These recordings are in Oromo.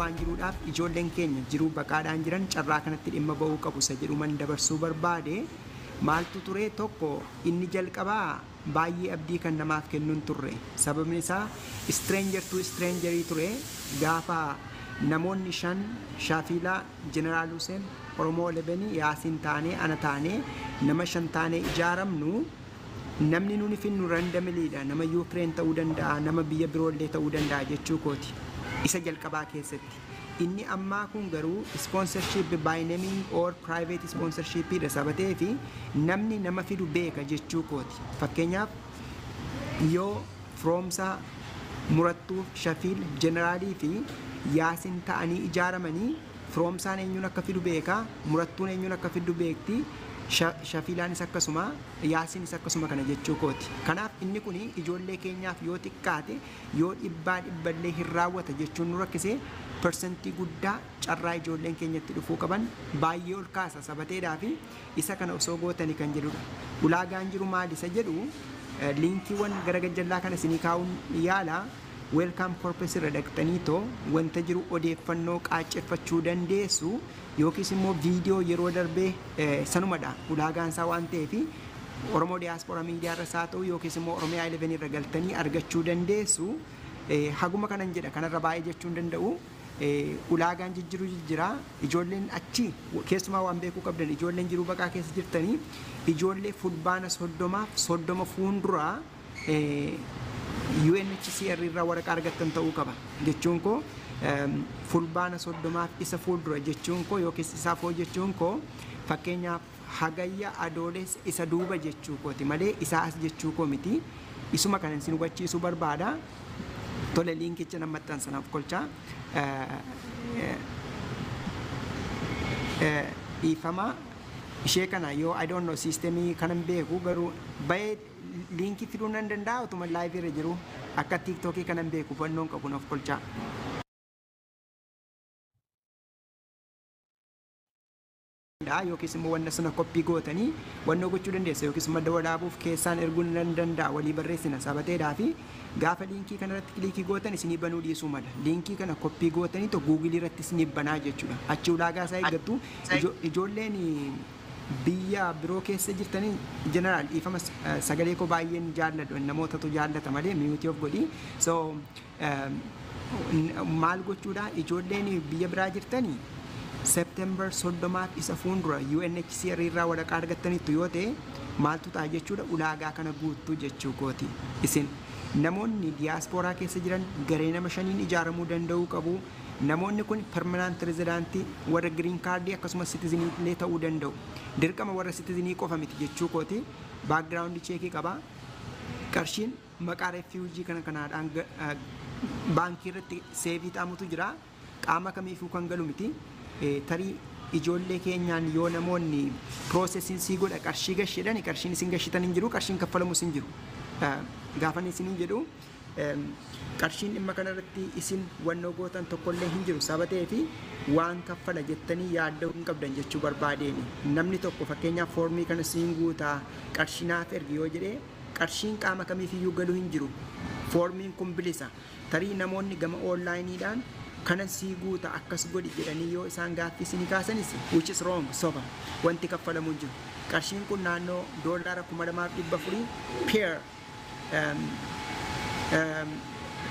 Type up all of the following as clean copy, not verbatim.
waan jiruudhaaf ijoolleen keenya jiruu baqaadhaan jiran carraa kanatti dhimma ba'uu qabu isa jedhuman dabarsuu barbaade. Maaltu ture tokko inni jalqabaa baay'ee abdii kan namaaf kennuun turre, sababni isaa stranger to strangerii ture. Gaafa namoonni 5 Shaafilaa, Jeneraal Hussein, Oromoo 11, Yaasiin taanee ana taanee nama 5 taanee ijaaramnu, namni nuni finnu randomlyidha. Nama Yuukireen ta'uu danda'a, nama biyya biroollee ta'uu danda'a jechuu kooti isa jalqabaa keessatti. Inni ammaa kun garuu sponsorship by naming or private sponsorship dha sabatee fi namni nama fidu beeka jechuu kooti. Fakkeenyaaf yoo Firoomsaa, Murattuu, Shafiil, Jeneraalii fi Yaasin ta'anii ijaaramanii, Firoomsaan eenyuun akka fidu beeka, Murattuun eenyuun akka fidu beekti, Shafiilaanis akkasuma, Yaasinis akkasuma kana jechuu kooti. Kanaaf inni kun ijoollee keenyaaf yoo xiqqaate, yoo dhibbaa dhibballee hin raawwata jechuun nu rakkise, persentii guddaa carraa ijoolleen keenyatti dhufuu qaban baay'ee ol kaasa sabateedhaa fi isa kana osoo gootanii kan jedhudha. Ulaagaan jiru maali isa jedhu liinkiiwwan gara gajjallaa kana isinii kaa'uun yaala. Welcome Corps irra dhaqxanii too wanta jiru odeeffannoo qaacceffachuu dandeessu, yookiis immoo viidiyoo yeroo darbee sanumadha ulaagaan isaa waan ta'eef Oromoo Diaspora Miidiyaa irra isaa ta'u yookiis immoo Oromiyaa 11 irra galtanii argachuu dandeessu. Haguma kanan jedha, kanarra baay'ee jechuu hin danda'u. Ulaagaan jijjiru jijjiraa ijoolleen achi keessumaa waan beekuu qabdan, ijoolleen jiruu baqaa keessa jirtanii, ijoollee Fulbaana 30f 30 fuulduraa UNHCR irraa waraqaa argattan ta'uu qaba jechuun koo, Fulbaana 30f isa fuuldura jechuun koo yookiis isaaf hoo jechuun koo, fakkeenyaaf Hagayya, Adoolessa isa duuba jechuu kooti malee isaa as jechuu koo miti. Isuma kanan isin hubachiisuu barbaada. Tole, liinkicha nan maxxansanaaf kolchaa. Dhiifama, ishee kana yoo, I don't know, siistemii kanan beeku garuu bayee liinkii fiduu nan danda'a utuma live irra jiru. Akka TikTokii kanan beeku hubannoon qabu, naaf kolchaa. Yookiis immoo wanna sana copy gootanii wannoo gochuu dandeessa, yookiis Madda Walaabuuf keessaan erguu nan danda'a, walii barreessina sabateedhaa fi gaafa liinkii kana irratti click gootan isinii banuu dhiisuu mala. Liinkii kana copy gootanii to Googleii irratti isinii banaa jechuudha. Achi ulaagaa isaa eeggattu. Ijoolleen biyya biroo keessa jirtanii, jeneraal, dhiifama, sagalee koo baay'een jaalladhu, namootatu jaallata malee, mute of godhi. So maal gochuudha, ijoolleen biyya biraa jirtanii September 30f isa fuuldura UNHCR irraa waraqaa argattaniittu yoo ta'e maaltu ta'a jechuudha? Ulaagaa kana guuttuu jechuu kooti. Isin namoonni diyaaspooraa keessa jiran garee nama 5n ijaaramuu danda'uu qabu. Namoonni kun permanent residentii, warra green cardii akkasumas citizenii illee ta'uu danda'u. Dirqama warra citizenii qofa miti jechuu kooti. Background checkii qaba. Qarshiin maqaa refugee kana kanaadhaan baankii irratti save ta'amutu jira. Qaama kamiifuu kan galu miti. Tarii ijoollee keenyaan yoo namoonni processiin sii godha, qarshii gasheedhani, qarshiin isin gashitan hin jiru, qarshiin kaffalamus hin jiru. Gaafan isiniin jedhu qarshiin dhimma kanarratti isin wannoo gootan tokkollee hin jiru sabatee fi waan kaffala jettanii yaadda'uu hin qabdan jechuu barbaadeeni. Namni tokko fakkeenyaaf foormii kana siin guutaa, qarshii naaf ergi yoo jedhee, qarshiin qaama kamiifiyyuu galu hin jiru. Foormiin kun bilisa. Tarii namoonni gama onlineiidhaan kana sii guuta, akkas godhi jedhanii yoo isaan gaaffii isinii kaasanis, which is wrong, soba, wanti kaffalamu hin jiru. Qarshiin kun naannoo doolaara 2,400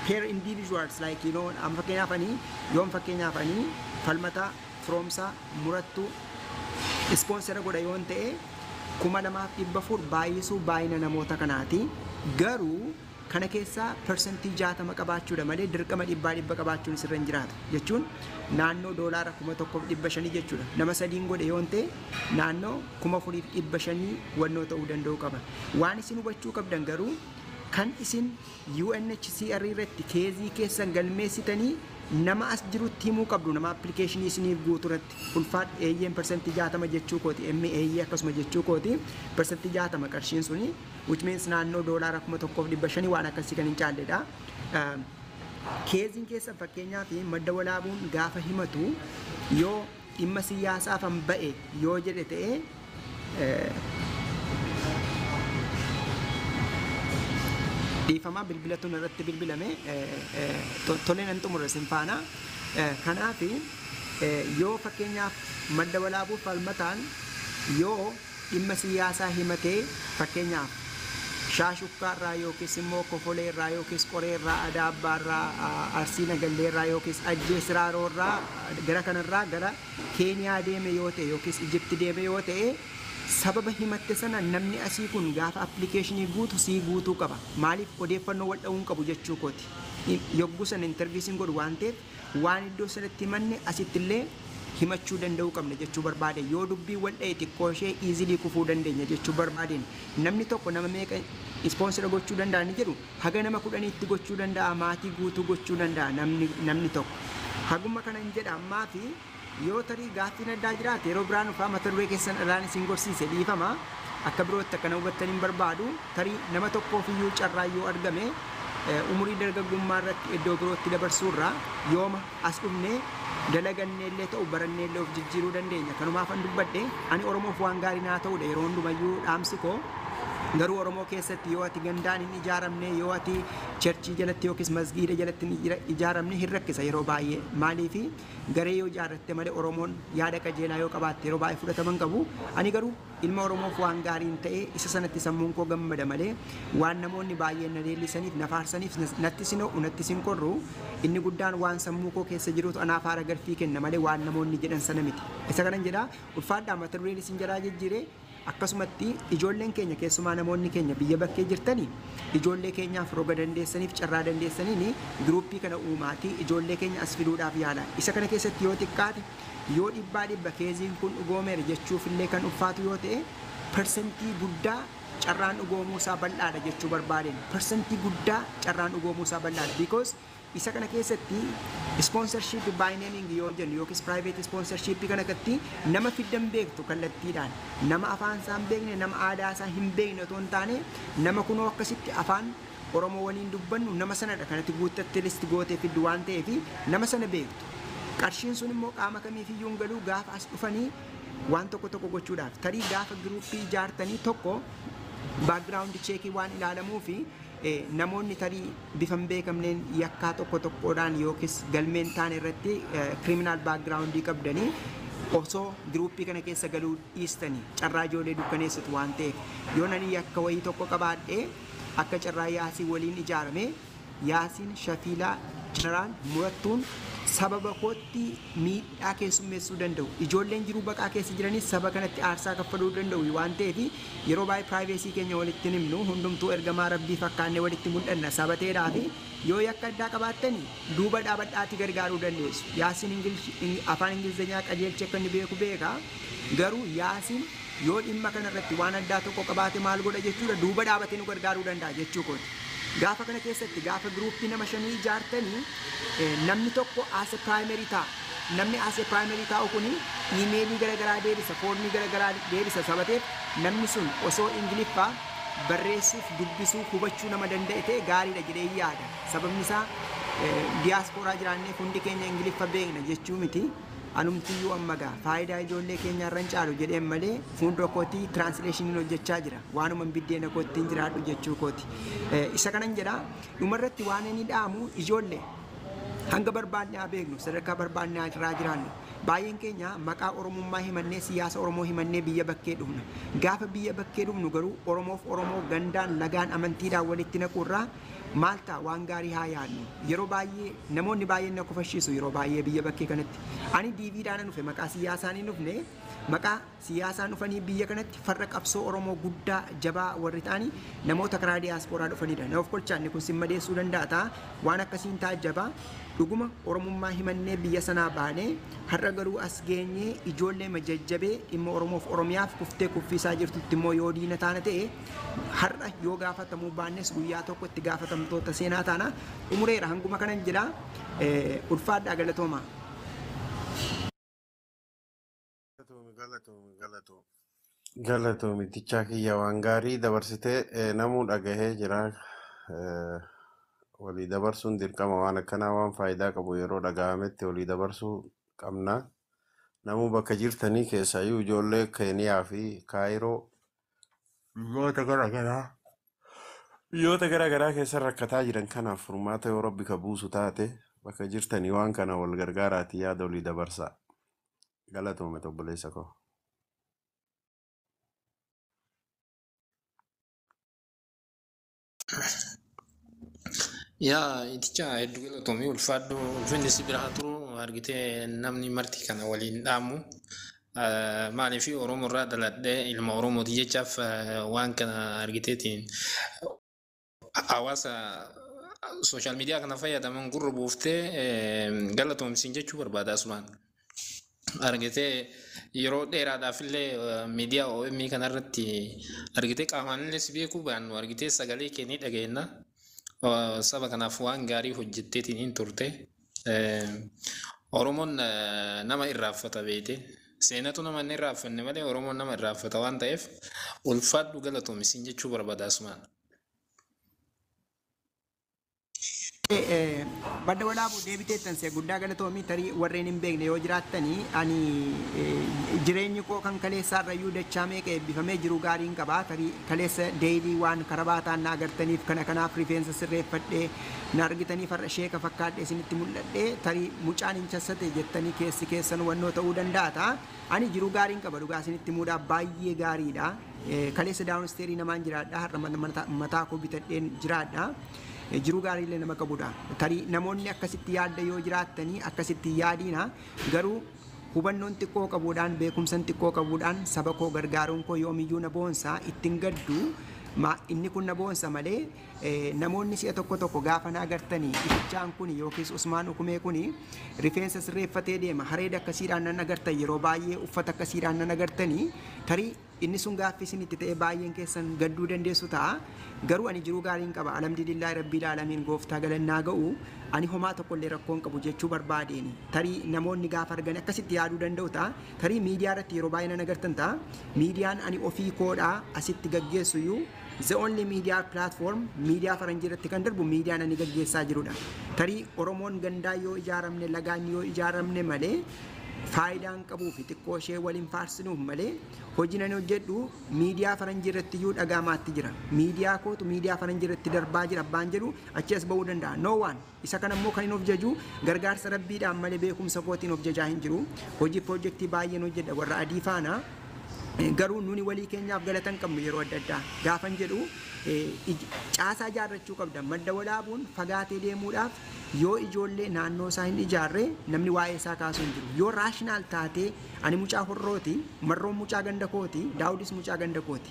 per individuals, like amma fakkeenyaaf ani yoon fakkeenyaaf ani Falmataa, Firoomsaa, Murattuu sponsor godha yoon ta'e, 2,400 baay'isuu baay'ina namoota kanaati. Garuu kana keessaa 60% qabaachuudha malee dirqama dhibbaa dhibba qabaachuun sirra hin jiraatu jechuun naannoo doolaara 1,500 jechuudha. Nama sadiin godhe yoon ta'e naannoo 4,500 wannoo ta'uu danda'u qaba. Waan isin hubachuu qabdan garuu kan isin UNHCR irratti caseii keessan galmeessitanii nama as jirutti himuu qabdu, nama applicationii isiniif guutu irratti. Ulfaadh, eeyyeen, 60% jechuu kooti, emmi eeyyee akkasuma jechuu kooti, 60% qarshiin suni, which means naannoo doolaara 1,500 waan akkasii kan hin caalledha. Caseiin keessan fakkeenyaaf Madda Walaabuun gaafa himatu yoo dhimma siyaasaafan ba'e yoo jedhe ta'e, dhiifamaa, bilbila tun irratti bilbilame, tolee, nan xumura isin faana. Kanaaf yoo fakkeenyaaf Madda Walaabuu Falmataan yoo dhimma siyaasaa himatee, fakkeenyaaf Shaashukkaarraa yookiis immoo Kofoleerraa yookiis Qoreerraa, Adaabbaarraa, Arsii Nagalleerraa yookiis Ajjee Siraaroorraa gara kanarraa gara Keeniyaa deeme yoo ta'e yookiis Ijipti deeme yoo ta'e, sababa himatte sana namni asii kun gaafa application guutu sii guutuu qaba. Maaliif? Odeeffannoo wal dha'uu hin qabu jechuu kooti. Yogguu sana interview siin godhu waan ta'eef, waan iddoo sanatti himanne asitti illee himachuu danda'uu qabna jechuu barbaade. Yoo dubbii wal dha'e xiqqoo ishee easily kufuu dandeenya jechuu barbaadeen. Namni tokko nama meeqa sponsor gochuu danda'a ni jedhu, haga nama 10tti gochuu danda'a, maatii guutuu gochuu danda'a namni tokko. Haguma kana hin jedha ammaa fi yoo tarii gaaffiin addaa jiraate yeroo biraan dhufaa. Mata duree keessan irraan isin gorsiise, dhiifama. Akka birootti akkana hubattan hin barbaadu. Tarii nama tokkoof iyyuu carraa yoo argame, umurii dargaggummaa irratti iddoo birootti dabarsuurraa yooma as dhufne dalagannee illee ta'u, barannee illee of jijjiiruu dandeenya. Kanumaaf an dubbadhe. Ani Oromoof waan gaarii naa ta'udha yeroo hundumayyuu dhaamsi koo. Garuu Oromoo keessatti yoo ati gandaan hin ijaaramne, yoo ati church jalatti yookiis masgiida jalatti hin ijaaramne, hin rakkisa yeroo baay'ee. Maaliifi, garee yoo ijaarratte malee Oromoon yaada qajeelaa yoo qabaatte yeroo baay'ee fudhataman qabu. Ani garuu ilma Oromoof waan gaariin ta'e isa sanatti sammuun koo gammada malee waan namoonni baay'een na leellisaniif, na faarsaniif natti sin ho'u, natti sin qorru. Inni guddaan waan sammuu koo keessa jirutu anaaf haara galfii kenna malee waan namoonni jedhan sana miti. Isa kanan jedha, ulfaadhaa. Mata dureen isin jalaa jijjiire. Akkasumatti ijoolleen keenya, keessumaa namoonni keenya biyya bakkee jirtanii, ijoollee keenyaaf roga dandeessaniif, carraa dandeessaniin group kana uumaatii ijoollee keenya as fiduudhaaf yaala. Isa kana keessatti yoo xiqqaate, yoo 100% caseiin kun dhugoomeera jechuuf illee kan ulfaatu yoo ta'e, percent guddaa carraan dhugoomuu isaa bal'aadha jechuu barbaadeen. Percent guddaa carraan dhugoomuu isaa bal'aadha, because isa kana keessatti sponsorship by naming yoo jennu yookiis private sponsorship kana keessatti nama fiddan beektu kallattiidhaan, nama afaan isaa hin beekne, nama aadaa isaa hin beekne otoo hin taane, nama kunoo akkasitti afaan Oromoo waliin dubbannu nama sanadha kanatti guuttatte list gootee fiddu waan ta'eef, nama sana beektu. Qarshiin sun immoo qaama kamiifiyyuu hin galuu. Gaafa as dhufanii waan tokko tokko gochuudhaaf, tarii gaafa group ijaartanii tokko background check waan ilaalamuu fi namoonni tarii bifa hin beekamneen yakkaa tokko tokkodhaan yookiis galmeen taane irratti criminal background qabdanii osoo group kana keessa galuu dhiistanii carraa ijoollee dukkaneessitu waan ta'eef. Yoo nani yakka wayii tokko qabaadhee, akka carraa Yaasii waliin ijaarame, Yaasiin Shafiilaa Jeneraal Murattuun sababa kootti miidhaa keessummeessuu danda'u. Ijoolleen jiruu baqaa keessa jiranis saba kanatti aarsaa kaffaluu danda'u waan ta'eef, yeroo baay'ee privacy keenya walitti himnu. Hundumtuu ergamaa Rabbii fakkaannee walitti mul'anna sabateedhaa fi yoo yakka addaa qabaattani duuba dhaabadhaatii gargaaruu dandeessu. Yaasiin afaan Ingilizeenyaa qajeelchee akka inni beeku beeka. Garuu Yaasiin yoo dhimma kanarratti waan addaa tokko qabaate maal godha jechuudha? Duuba dhaabatee nu gargaaruu danda'a jechuu kooti. Gaafa kana keessatti, gaafa group nama shanii ijaartanii, namni tokko as a primary ta'a. Namni as a primary taa'u kuni email garaagaraa deebisa, form garaagaraa deebisa sabateef, namni sun osoo Ingiliffaa barreessuuf, dubbisuuf, hubachuu nama danda'e ta'e gaariidha jedhee yaada. Sababni isaa diyaaspooraa jiraanneef hundi keenya Ingiliffa beekna jechuu miti. Anumtiyyuu amma gaa faayidaa ijoollee keenya irra hin caalu jedheen malee fuuldura kootii translationiin hojjechaa jira. Waanuma biddeena koottiin jiraadhu jechuu kooti. Isa kanan jedha. Dhumarratti waan inni dhaamu, ijoollee, hanga barbaanne haa beeknu, sadarkaa barbaanne irraa jiraannu. Baay'een keenya maqaa Oromummaa himannee, siyaasa Oromoo himannee biyya bakkee dhufna. Gaafa biyya bakkee dhufnu garuu Oromoof Oromoo gandaan, lagaan, amantiidhaan walitti naquurraa maal ta'a, waan gaarii haa yaadnu. Yeroo baay'ee namoonni baay'een na kofashiisu yeroo baay'ee biyya bakkee kanatti. Ani DVdhaan dhufe, maqaa siyaasaan hin dhufne. Maqaa siyaasaan dhufanii biyya kanatti farra qabsoo Oromoo guddaa jabaa warri ta'anii namoota karaa diyaaspooraa dhufanidha. Na of kolchaanni kun sin madeessuu danda'a ta'a. Waan akkasiin taajjabaa. Dhuguma Oromummaa himannee biyya sanaa baanee har'a garuu as geenyee, ijoollee majajjabee dhimma Oromoof Oromiyaaf kuftee kuffisaa jirtutti immoo yoo diina taana ta'e, har'a yoo gaafatamuu baannes guyyaa tokko itti gaafatamtoota seenaa taana. Xumureera, hanguma kanan jedha. Ulfaadhaa, galatooma. Galatoomi, galatoomi, galatoomi. Galatoomi tichaa kiyya, waan gaarii dabarsitee namuu dhagahee jira. Walii dabarsuun dirqama. Waan akkanaa, waan faayidaa qabu yeroo dhagahametti walii dabarsuu qabna. Namuu bakka jirtanii, keessaayyuu ijoollee Keeniyaa fi Kaayiroo, biyyoota garaagaraa keessa rakkataa jiran kanaaf furmaata yoo Rabbi ka buusu taate Bakka jirtanii waan kana wal gargaaraatii yaada olii dabarsaa. Galatoome obboleessa koo. Yaa iticha, hedduu galatoomii, ulfaadhu, ulfinni si bira haa turu. Argitee, namni marti kana waliin dhaamu. Maaliif Oromoo irraa dhaladhee ilma Oromooti jechaaf waan kana argiteetiin hawaasa social media kana fayyadaman gurra buuftee galatoomsiin jechuu barbaada asumaan. Argitee, yeroo dheeraadhaaf illee miidiyaa OMN kanarratti argitee qaamaan illee si beekuu baannu, argitee sagalee kee ni dhageenya. Saba kanaaf waan gaarii hojjetteetiin hin turte. Oromoon nama irraanfata beete. Seenatu nama hin irraanfanne malee Oromoon nama irraanfata waan ta'eef, ulfaadhu, galatoomisiin jechuu barbaada asumaan. Badda Walaabuu, deebiteettan see guddaa galatoomii. Tarii warreen hin beekne yoo jiraattanii, ani jireenyi koo kan kaleessaarrayyuu dachaa meeqa eebbifamee jiru gaariin qabaa. Tarii kaleessa deelii waan karabaataan na agartaniif kana, kanaaf rifeensa sirreeffadhee na argitanii, farra sheeka fakkaadhee isinitti mul'adhee, tarii mucaan hin chassate jettanii keessi keessan wannoo ta'uu danda'a ta'a. Ani jiruu gaariin qaba, dhugaa isinitti muudhaa, baay'ee gaariidha. Kaleessa downstairs namaan jiraadha, har'a mataa koo bitadheen jiraadha. Jiruu gaariillee nama qabudha. Tarii namoonni akkasitti yaadda yoo jiraattanii, akkasitti yaadiina. Garuu hubannoon xiqqoo qabuudhaan, beekumsan xiqqoo qabuudhaan saba koo gargaaruun koo yoomiyyuu na boonsa, ittiin gaddu. Inni kun na boonsa malee, namoonni si'a tokko tokko gaafa na agartanii ifichaan kun yookiis Usmaan Ukumee kun rifeensa sirreeffatee deema, hareeda akkasiidhaan nan agartan, yeroo baay'ee uffata akkasiidhaan nan agartanii, tarii inni sun gaaffii isinitti ta'e baay'een keessan gadduu dandeessu ta'a. Garuu ani jiruu gaariin qaba, alhamdulillaahi rabbil aalamiin, gooftaa galannaa ga'u, ani homaa tokkollee rakkoon qabu jechuu barbaadeen. Tarii namoonni gaafa argan akkasitti yaaduu danda'u ta'a. Tarii miidiyaa irratti yeroo baay'ee nan agartan ta'a. Miidiyaan ani ofii koodhaa asitti gaggeessu iyyuu, the only media platform miidiyaa faranjii irratti kan darbu miidiyaan ani gaggeessaa jirudha. Tarii Oromoon gandaa yoo ijaaramne, lagaan yoo ijaaramne malee faayidaan qabuu fi xiqqoo ishee waliin faarsinuuf malee, hojii nan hojjedhu miidiyaa faranjii irratti iyyuu dhagaamaatti jira. Miidiyaa kootu miidiyaa faranjii irratti darbaa jira abbaan jedhu achi as ba'uu danda'a. No one. Isa kana immoo kan hin of jaju gargaarsa rabbiidhaan malee beekumsa kootiin of jajaa hin jiru. Hojii piroojeektii baay'een hojjedha warra adii faana. Garuu nuni walii keenyaaf galata hin qabnu yeroo adda addaa. Gaafan jedhu, caasaa ijaarrachuu qabda. Madda Walaabuun fagaatee deemuudhaaf yoo ijoollee naannoo isaa hin ijaarre, namni waa'ee isaa kaasuu hin jiru. Yoo rational taatee, ani mucaa horrooti, Marroon mucaa ganda kooti, Daawudis mucaa ganda kooti.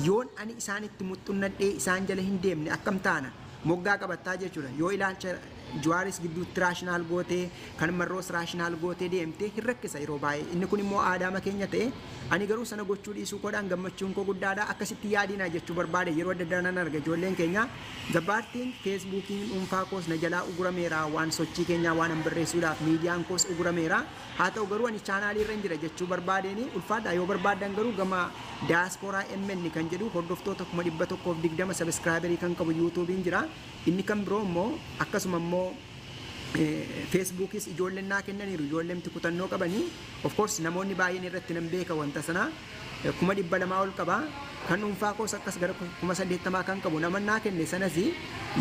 Yoon ani isaanitti muxxunnadhee isaan jala hin deemne, akkam taana? Moggaa qabattaa jechuudha. Yoo ilaalcha Juwaaris gidduutti rational gootee, kan Marroos rational gootee deemtee, hin rakkisa yeroo baay'ee. Inni kun immoo aadaama keenya ta'e. Ani garuu sana gochuu dhiisuu koodhaan gammachuun koo guddaadha. Akkasitti yaadinaa jechuu barbaade. Yeroo adda addaa nan arga ijoolleen keenya. Gabaartiin Feesbuukiin dhuunfaa koos na jalaa ugurameera, waan sochii keenyaa waan hin barreessuudhaaf miidiyaan koos ugurameera. Haa ta'u garuu ani chaanaalii irra hin jira jechuu barbaadeen. Ulfaadha. Yoo barbaadan garuu gama Daasporaa MN kan jedhu hordoftoota 120,000 subscriber kan qabu YouTubeiin jira. Inni kan biroo immoo akkasuma immoo Feesbuukis ijoolleen naa kennaniiru, ijoolleen kutannoo qabanii. Of course namoonni baay'een irratti nan beeka wanta sana, 200,000 ol qaba. Kan dhuunfaa koos akkas gara 80,000 kan qabu nama naa kenne sanas.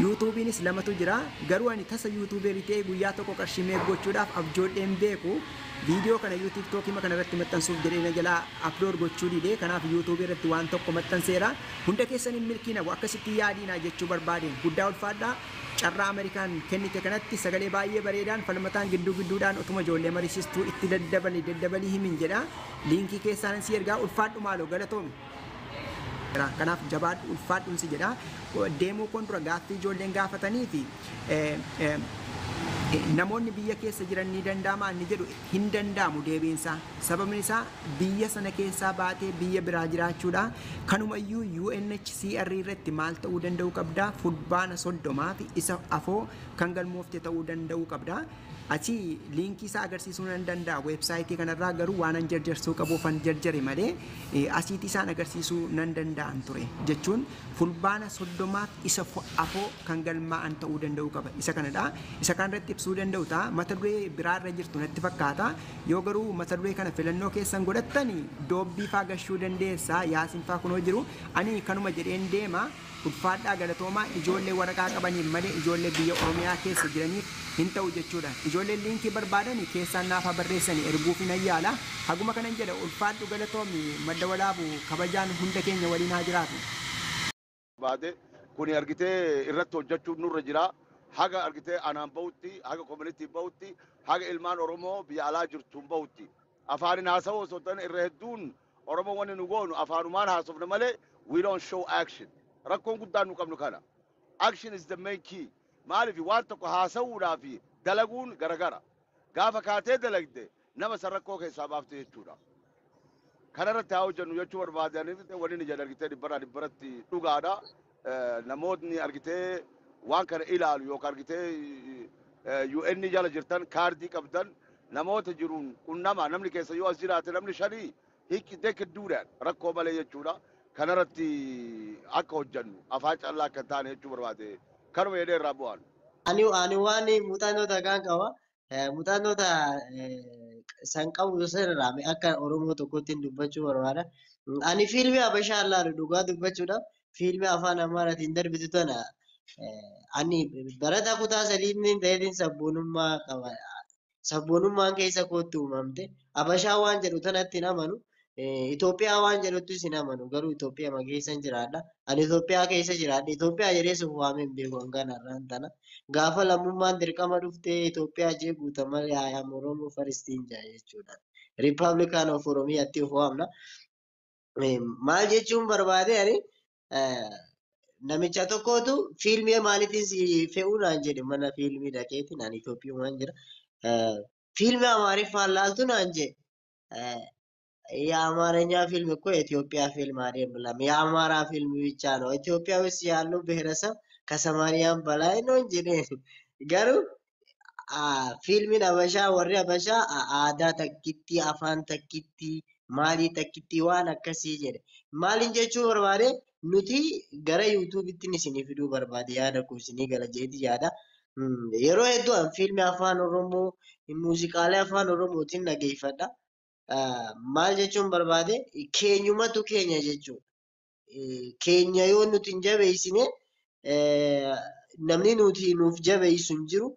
YouTubeiinis lamatu jira. Garuu ani tasa YouTuber ta'ee guyyaa tokko qarshii meeq gochuudhaaf abjoodheen beeku. Viidiyoo kana TikTokii kana irratti maxxansuuf jedhee na jalaa upload gochuu didee, kanaaf YouTubeii irratti waan tokko maxxanseera. Hunda keessan hin milkiinabu, akkasitti yaadiinaa jechuu barbaadeen. Guddaa ulfaadhaa. Carraa Ameerikaan kennite kanatti sagalee baay'ee bareedaan falmataan gidduu gidduudhaan utuma ijoollee mariisistuu itti daddabalii daddabalii himin jedha. Liinkii keessaan si ergaa. Ulfaadhu, maaloo galatoomi. Kanaaf jabaadhu, ulfaadhuun si jedha. Deemuu koon dura gaaffii ijoolleen gaafatanii fi namoonni biyya keessa jiran ni danda'ama inni jedhu, hin danda'amu deebiinsaa. Sababni isaa biyya sana keessaa baatee biyya biraa jiraachuudha. Kanumayyuu UNHCR irratti maal ta'uu danda'u qabda? Fulbaana 30 fi isa afoo kan galmoofte ta'uu danda'u qabda. Achi liinkii isaa agarsiisuu nan danda'a weebsaayitii kanarraa, garuu waan an jarjarsuu qabuufan jarjare malee asiitii isaan agarsiisuu nan danda'an ture jechuun Fulbaana 30f isa afoo kan galmaa'an ta'uu danda'uu qaba. Isa kanadha. Isa kanarratti ibsuu danda'u ta'a. Mata duree biraarra jirtu natti fakkaata. Yoo garuu mata duree kana filannoo keessan godhattani doobbii faa gashuu dandeessa. Yaasin faa kunoo jiru. Ani kanuma jedheen deema. Ulfaadhaa, galatoomaa. Ijoollee waraqaa qabaniif malee ijoollee biyya Oromiyaa keessa jiraniif hin ta'u jechuudha. Ijoolleen liinkii barbaadan keessaan naafaa barreessanii erguuf hin yaala. Haguma kanan jedha. Ulfaadhu, galatoomi. Madda Walaabu kabajaan hunda keenya waliin haa jiraatu. Baate kuni argitee irratti hojjechuun nurra jira. Haga argitee anaan bahutti, haga community bahutti, haga ilmaan Oromoo biyya alaa jirtuun bahutti. Afaanin haasawuu osoo ta'an irra hedduun Oromoo wanni nu goonu afaanumaan haasofna malee we don't show action. Rakkoon guddaan nu qabnu kana. Action is the main key. Maaliif waan tokko haasawuudhaa fi dalaguun garagara. Gaafa kaatee dalagde nama san rakkoo keessaa baafte jechuudha. Kanarratti haa hojjennu jechuu barbaadaniif. Wanni ni jedhan argitee dhibbarraa dhibbaratti dhugaadha. Namootni argitee waan kana ilaalu yookaan argitee UN jala jirtan, kaardii qabdan, namoota jiruun qunnama. Namni keessa yoo as jiraate namni shanii hiikki they do that rakkoo malee jechuudha. Kanarratti akka hojjennu, afaan callaa akka hin taane jechuu barbaade. Kanuma jedhee irraa bu'aan. Ani waan muuxannoo takkaan qaba. Muuxannoo san qabu sanarraa akka Oromoo tokkotti dubbachuu barbaada. Ani fiilmii Habashaa ilaalu, dhugaa dubbachuudhaaf fiilmii afaan Amaaraatiin darbitu tana ani barataa kutaa sadiitiin ta'eetiin sabboonummaa qaba. Sabboonummaan keessa kootti uumamte. Habashaa waan jedhu tanatti hin amanu. Itoophiyaa waan jedhuttis hin amanu. Garuu Itoophiyaa keessa jiraadha. Ani Itoophiyaa keessa jiraadha. Itoophiyaa jedhee suuf waamee hin beeku hanga har'aan tana. Gaafa lammummaan dirqama dhuftee Itoophiyaa jee guuta malee I am Oromoo firstiin jaa jechuudha. Republican of Oromiyaatti of waamna. Maal jechuun barbaade, ani namicha tokkotu fiilmii maaliitiin si fe'uu naan jedhe. Mana fiilmii dhaqeetiin, ani Itoophiyumaan jira. Fiilmii Amaariffaan laaltu naan jedhe. የአማርኛ ፊልም እኮ የኢትዮጵያ ፊልም አይደለም፣ የአማራ ፊልም ብቻ ነው። ኢትዮጵያ ውስጥ ያለው ብሔረሰብ ከ80ም በላይ ነው እንጂ garuu fiilmiin Habashaa, warri Habashaa aadaa takkitti, afaan takkitti, maalii takkitti, waan akkasii jedhe. Maaliin jechuu barbaade, nuti gara yuutuubitti isinii fiduu barbaade, yaada koo isinii gala jeeti yaada. Yeroo hedduu an fiilmii afaan Oromoo, muuziqaalee afaan Oromootiin dhageeffadha. Maal jechuun barbaade, keenyumatu keenya jechuudha. Keenya yoo nuti hin jabeessine namni nuti nuuf jabeessu hin jiru.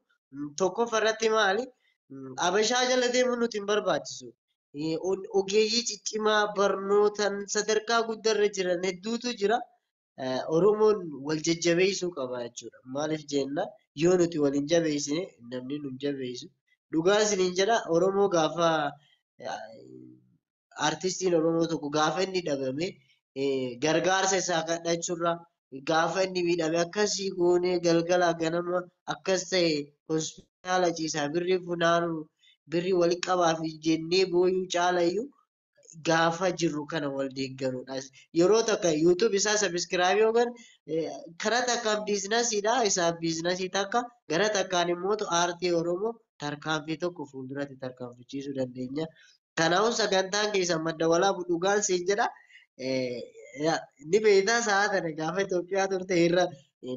Tokkoffaa irratti maali? Habashaa jala deemuun nuti hin barbaachisu. Ogeeyyii ciccimaa barnootaan sadarkaa guddaarra jiran hedduutu jira. Oromoon wal jajjabeessuu qaba jechuudha. Maaliif jenna, yoo nuti wal hin jabeessine namni nu hin jabeessu. Dhugaa isiniin jedha, Oromoo gaafa artistiin Oromoo tokko gaafa inni dhabame gargaarsa isaa kadhachuurra, gaafa inni miidhame akkasii goonee galgala ganama akkas ta'e hospitaala ciisaa birrii funaanuu, birrii walitti qabaaf jennee booyuu caalayyuu gaafa jirru kana wal deeggaruudha. Yeroo takka YouTube isaa subscribe yoo godhan karaa takkaan biizinasiidha. Isaa biizinasii takka gara takkaan immoo aartii Oromoo tarkaanfii tokko fuulduratti tarkaanfachiisuu dandeenya. Kanaafuu sagantaan keessan Madda Walaabu, dhugaan siin jedha. Ni beektaa, sa'a kana gaafa Itoophiyaa turte irra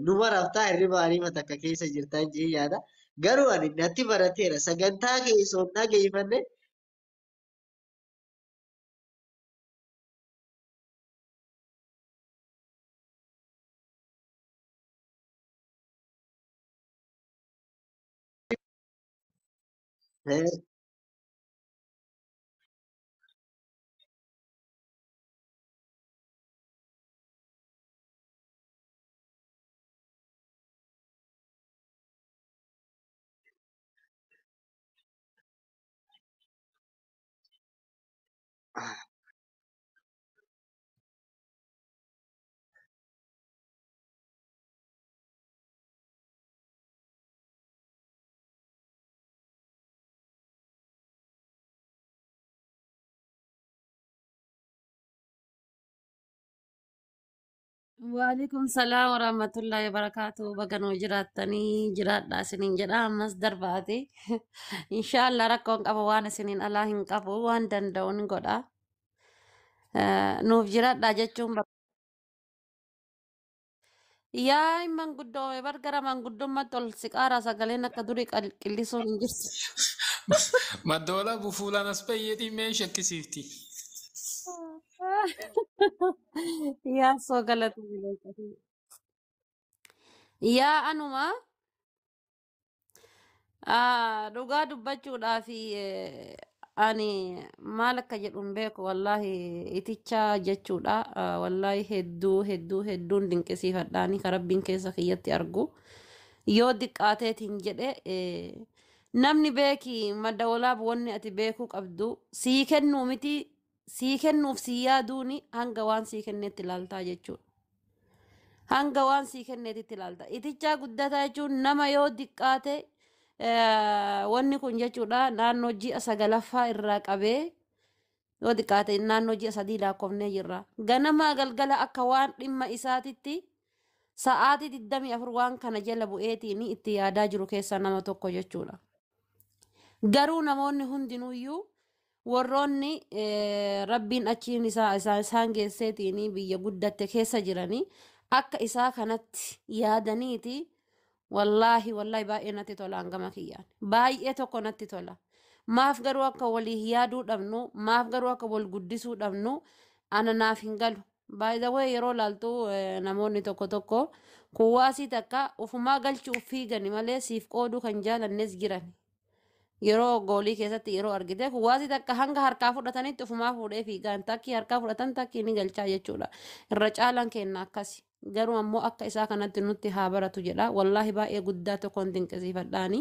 numa raftaa hirriba ariifa takka keessa jirtan jee yaada. Garuu ani natti barateera, sagantaa keessoon dhageeffanne. Waalaikum salaam warahmatullahi wabarakatuh. Baga nuu jiraattanii jiraadha isiniin jedha ammas darbaate. Inshaallah rakkoon qaba waan isiniin alaa hin qabu waan danda'u ni godha. Nuuf jiraadha jechuun yaa manguddoome bar gara manguddummaatti ol siqaaraa sagaleen akka durii qillisuun hin jirtu. Madda bufuulaan as bayyee mee shakkisiifti. Yaa soo galata. Yaa anuma dhugaa dubbachuudhaaf ani maal akka jedhu hin beeku, wallaahi iticha jechuudha. Wallaahi hedduu hedduu hedduun dinqisiifadhaani ka rabbiin keessa kiyyatti argu yoo diqqaateetiin jedhe, namni beeki madda walaab wanni ati beekuu qabdu sii kennuu miti, sii kennuuf sii yaaduuni hanga waan sii kenneetti ilaaltaa jechuudha. Hanga waan sii kenneetitti ilaalta. Itichaa guddataa jechuun nama yoo diqqaate wanni kun jechuudha naannoo ji'a 9ffaa irraa qabee yoo diqqaate naannoo ji'a 3 lakkoofnee jirra. Ganamaa galgala akka waan dhimma isaatitti sa'aatii 24 waan kana jala bu'eetiin itti yaadaa jiru keessaa nama tokko jechuudha. Garuu namoonni hundinuyyuu warroonni rabbiin achiin isaa isaan geesseetiin biyya guddatte keessa jiranii akka isaa kanatti yaadaniiti, wallaahi wallaahi baay'ee natti tola, hangama kiyyaan baay'ee tokko natti tola. Maaf garuu akka walii yaaduu dhabnu, maaf garuu akka wal guddisuu dhabnu ana naaf hin galu. By the way, yeroo laaltu namoonni tokko tokko kuwaasii takka ufumaa galchuuf fiigani malee siif qooduu kan jaalannes jiran. Yeroo goolii keessatti yeroo argite kuwaasii takka hanga harkaa fudhatanitti ufumaa fuudhee fiigan, takkii harkaa fudhatan takkii ni galchaa jechuudha. Irra caalaan kenna akkasi. Garuu ammoo akka isaa kanatti nutti haa baratu jedha. Wallaahi baay'ee guddaa tokkoon dinqisiifadhaani.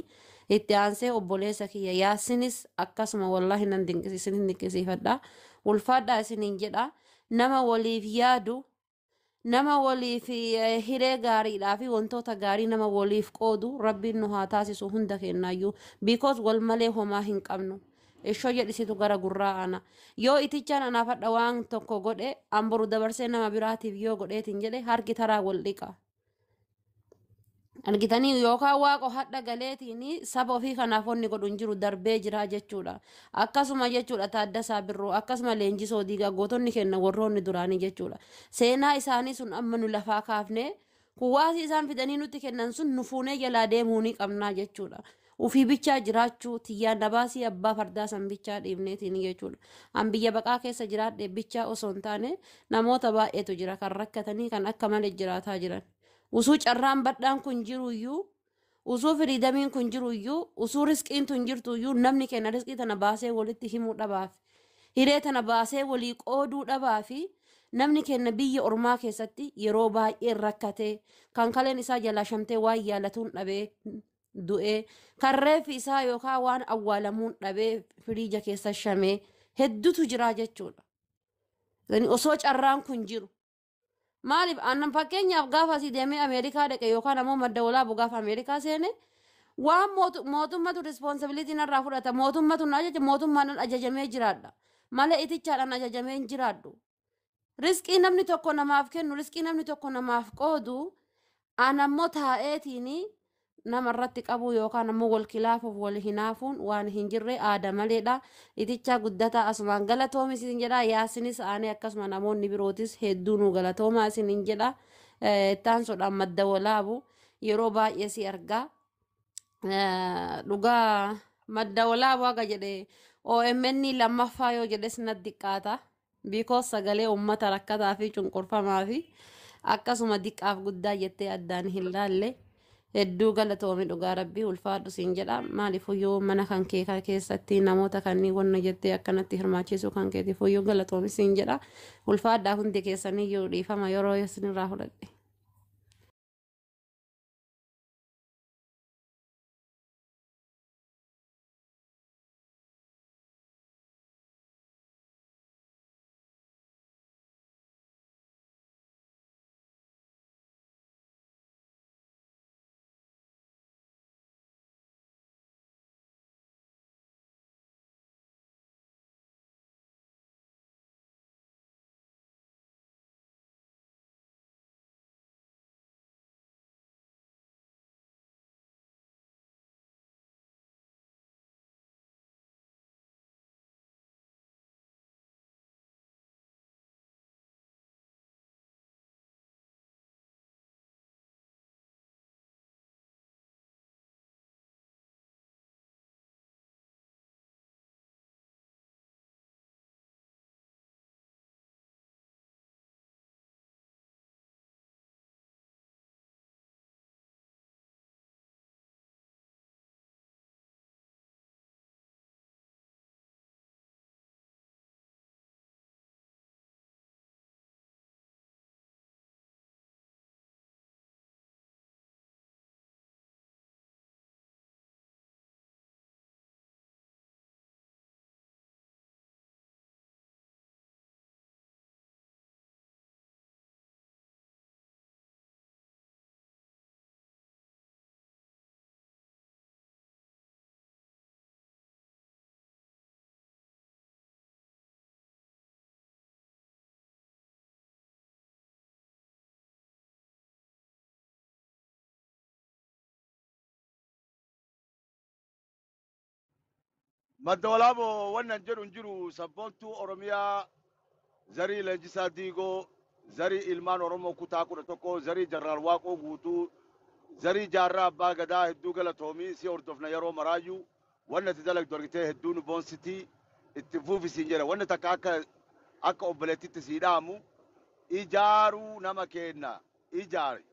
Itti aansee obboleessa kiyya Yaasinis akkasuma wallaahi nan dinqisiifadha. Ulfaadhaa isiniin jedha. Nama waliif yaadu, nama waliif hiree gaariidhaa fi wantoota gaarii nama waliif qoodu rabbiin nu haa taasisu hunda kennaayyuu, because wal malee homaa hin qabnu. Ishoo jedhisitu gara gurraa ana. Yoo itichaan anaafadha waan tokko godhe an boru dabarsee nama biraatiif yoo godheetiin jedhe harki taraa wal dhiqa. Argitanii yookaan waaqo hadha galeetiin saba ofii kanaaf wanni godhu hin jiru darbee jira jechuudha. Akkasuma jechuudha Taaddasaa Birruu, akkasuma Leenjisoo Diigaa, gootonni kenna warroonni duraanii jechuudha. Seenaa isaanii sun amma nu lafaa kaafnee kuwaasii isaan fidanii nutti kennan sun nu fuunee jalaa deemuu ni qabnaa jechuudha. Ufii bichaa jiraachuu tiyyaan nabaasii abbaa fardaa san bichaa dhiibneetiin jechuudha. An biyya baqaa keessa jiraadhe bichaa osoo hin taane namoota baay'eetu jira kan rakkatanii kan akka malee jiraataa jiran. Usuu carraan badhaan kun jiruyyuu, usuu freedomiin kun jiruyyuu, usuu riskiin tun jirtuyyuu namni kenna riskii tana baasee walitti himuu dhabaaf, hiree tana baasee walii qooduu dhabaa fi namni kenna biyya ormaa keessatti yeroo baay'ee rakkatee kan kaleen isaa jalaa shamtee waan yaalatuun dhabee du'ee, kan reeffi isaa yookaan waan awwaalamuun dhabee firiija keessa shamee hedduutu jira jechuudha. Osoo carraan kun jiru. Maaliif aannan fakkeenyaaf gaafa asii deemee Ameerikaa dhaqe yookaan ammoo madda walaabu gaafa Ameerikaa seene waan mootummatu responsibility narraa fudhata, mootummatu na ajaja, mootummaan ajajamee jiraadha malee itichaadhaan ajajamee hin jiraadhu. Riskii namni tokko namaaf kennu, riskii namni tokko namaaf qoodu an ammoo taa'eetiin nama irratti qabu yookaan ammoo wal kilaafuuf wal hinaafuun waan hin jirre aada maleedha. Itichaa guddataa asumaan galatoomi isin jedha. Yaasinis aanee akkasuma namoonni birootis hedduu nu galatoomaa isiniin jedha. Ittaansoodhaan madda walaabu yeroo baay'ee si argaa. Dhugaa madda walaabu haga jedhe OMN lammaffaa yoo jedhes natti xiqqaata. Because sagalee uummata rakkataa fi cunqurfamaa fi akkasuma diqqaaf guddaa jettee addaan hin laalle. Hedduu galatoomi, dhugaa rabbii ulfaadhu siin jedha. Maaliif mana kan kee keessatti namoota kanneen wanna jettee akkanatti hirmaachisuu kan keetiif iyyuu galatoomi siin jedha. Ulfaadhaa hundi keessaniyyuu, dhiifama yeroo isinirraa fudhadhe. Madda Walaaboo wannan jedhu hin jiru. Sabboontuu Oromiyaa, zarii Leenjisaa Diigoo, zarii ilmaan Oromoo kutaa 11, zarii Jeneraal Waaqoo Guutuu, zarii Jaarraa Abbaa Gadaa, hedduu galatoomii. Si hordofna yeroo maraayyuu. Wanna ati dalagdu argitee hedduu nu boonsitii, itti fuufisiin jedha. Wanni takka akka obboleettitti sii dhaamu, ijaaruu nama kenna ijaari.